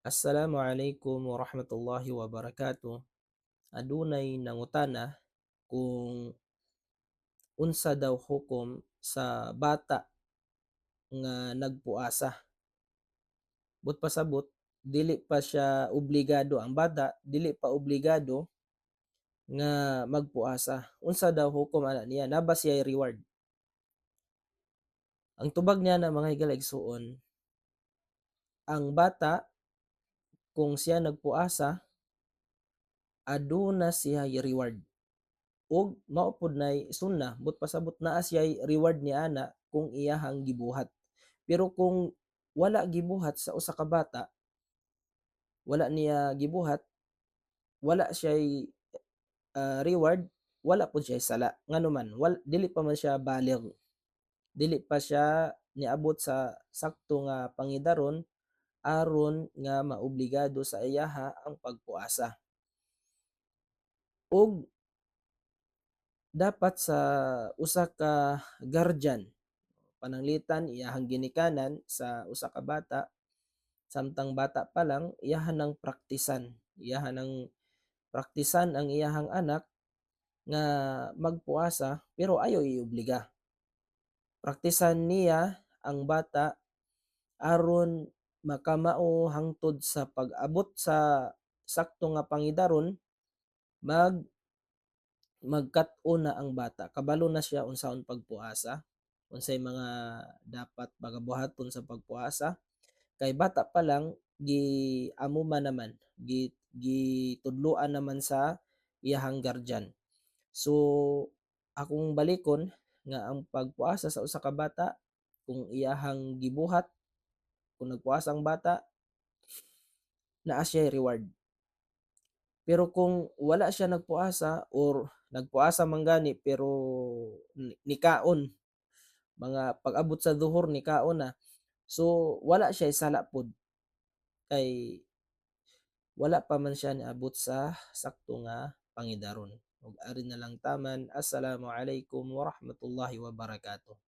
Assalamualaikum warahmatullahi wabarakatuh. Adunay nangutana kung unsa daw hukom sa bata nga nagpuasa. But pasabot, dili pa siya obligado ang bata, dili pa obligado nga magpuasa. Unsa daw hukom ana niya? Naa ba siya reward? Ang tubag niya na, mga higala igsuon, ang bata kung siya nagpuasa, aduna siya reward. Ug mao pud nay sunnah, but pasabot naa siya reward ni ana kung iyahang gibuhat. Pero kung wala gibuhat sa usa ka bata, wala niya gibuhat, wala siya reward, wala pud siya sala. Ngano man, dili pa man siya baligh. Dili pa siya niabot sa sakto nga pangidaron aron nga maobligado sa iyaha ang pagpuasa. Ug dapat sa usa ka guardian, pananglitan iyahang ginikanan sa usa ka bata, samtang bata pa lang iyahan nang praktisan, iyahan nang praktisan ang iyahang anak nga magpuasa, pero ayaw iobliga. Praktisan niya ang bata aron makamao hangtod sa pag-abot sa sakto nga pangidaron, magkat-on na ang bata. Kabalo na siya unsaon pagpuasa, unsay mga dapat pagabuhaton sa pagpuasa. Kay bata pa lang giamuma naman, gitudloan naman sa iyahang guardian. So akong balikon nga ang pagpuasa sa usa ka bata, kung iyahang gibuhat, kung nagpuasa ang bata, naa siya reward. Pero kung wala siya nagpuasa or nagpuasa man gani pero nikaon, mga pag-abot sa Dhuhr nikaon na, so wala siya sala pod kay wala pa man siya niabot sa sakto nga pangidaron. Ug ari na lang taman. Assalamualaikum warahmatullahi wabarakatuh.